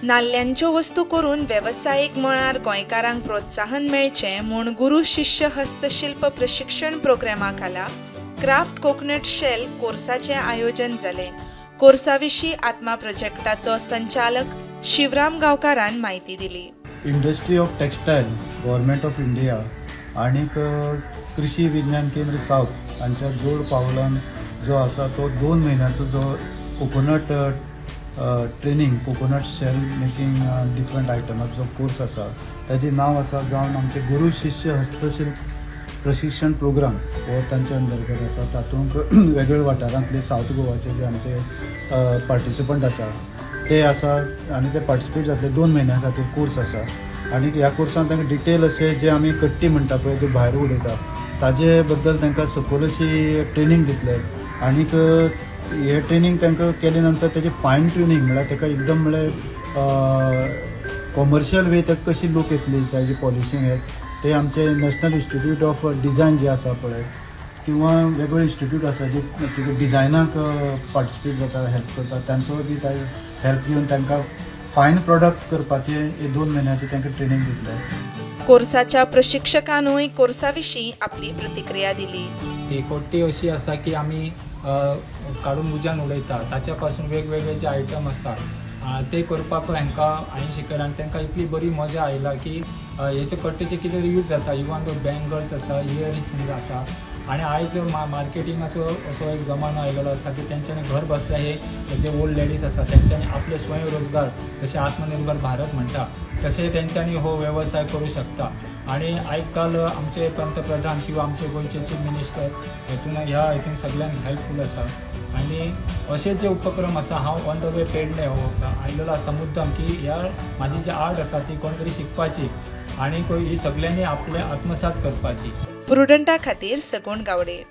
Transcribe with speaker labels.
Speaker 1: नाल्ल्यांच्यो वस्तू करून वेवसायीक मळार गोंयकारांक प्रोत्साहन मेळचें म्हूण गुरू शिष्य हस्तशिल्प प्रशिक्षण प्रोग्रामा खाला क्राफ्ट कोकोनट शेल कोर्साचें आयोजन जालें. कोर्सा विशीं आत्मा प्रोजेक्टाचो संचालक शिवराम गांवकारान म्हायती दिली.
Speaker 2: Industry of Textile, Government of India आणीक कृषी विज्ञान केंद्र सावथ हांच्या जोड पावलान जो आसा तो 2 म्हयन्याचो जो coconut training, coconut shell making different आयटमाचो course आसा, ताजें नांव आसा जावन आमचे गुरू शिष्य हस्तशिल्प प्रशिक्षण प्रोग्राम हो तांच्या अंतर्गत आसा. तातूंत वेगवेगळ्या वाठारांतले सावथ गोवाचे जे आमचे पार्टिसिपंट आसा ते आसा आनी ते पार्टिसिपेट जातले. 2 म्हयन्या खातीर कोर्स आसा आनी ह्या कोर्सान तांकां डिटेल अशें जे आमी कट्टी म्हणटा पळय त्यो भायर उडयता ताजे बद्दल तांकां सखोल अशी ट्रेनींग दितले. आनीक हे ट्रेनींग तांकां केले नंतर तेजे फायन ट्युनींग म्हळ्यार ताका एकदम म्हळ्यार कॉमर्शियल वे ताका कशी लूक येतली ताजी पॉलिशींग हे ते आमचे नॅशनल इन्स्टिट्यूट ऑफ डिझायन जे आसा पळय किंवा वेगवेगळे इन्स्टिट्यूट आसा जे डिझायनाक पार्टिसिपेट जाता, हेल्प करता, तांचो बी हेल्प घेवन तांकां फायन प्रोडक्ट करपाचे हे 2 म्हयन्याचे तांकां ट्रेनींग दितले.
Speaker 1: कोर्साच्या प्रशिक्षकानूय कोर्सा विशीं आपली प्रतिक्रिया दिली.
Speaker 3: ती कोट्टी अशी आसा की आमी काडून उज्यान उडयता, ताच्या पासून वेगवेगळे जे आयटम आसा ते करपाक हांकां हांवें शिकयलां आनी तांकां इतली बरी मजा आयला की हेचे कट्टेचे कितें यूज जाता. इवन दो बँगल्स आसा, इयरिंग्स आसा आनी आयज मार्केटिंगाचो असो एक जमानो आयलेलो आसा की तेंच्यांनी घर बसल्या हे जे ओल्ड लेडीज आसा तेंच्यांनी आपले स्वयंरोजगार जशें आत्मनिर्भर भारत म्हणटा तशें तेंच्यांनी हो वेवसाय करूं शकता. आनी आयज काल आमचे पंतप्रधान किंवा आमचे गोंयचे चीफ मिनिस्टर हेतून ह्या हेतून सगळ्यांक हेल्पफूल आसा. आनी अशे जे उपक्रम आसा, हांव ऑन the way Pedne हो आयलेलो आसा मुद्दम की ह्या म्हाजी जी आर्ट आसा ती कोण तरी शिकपाची आनी ही सगळ्यांनी आपलें आत्मसात करपाची.
Speaker 1: प्रुडंटा खातीर सगुण गावडे.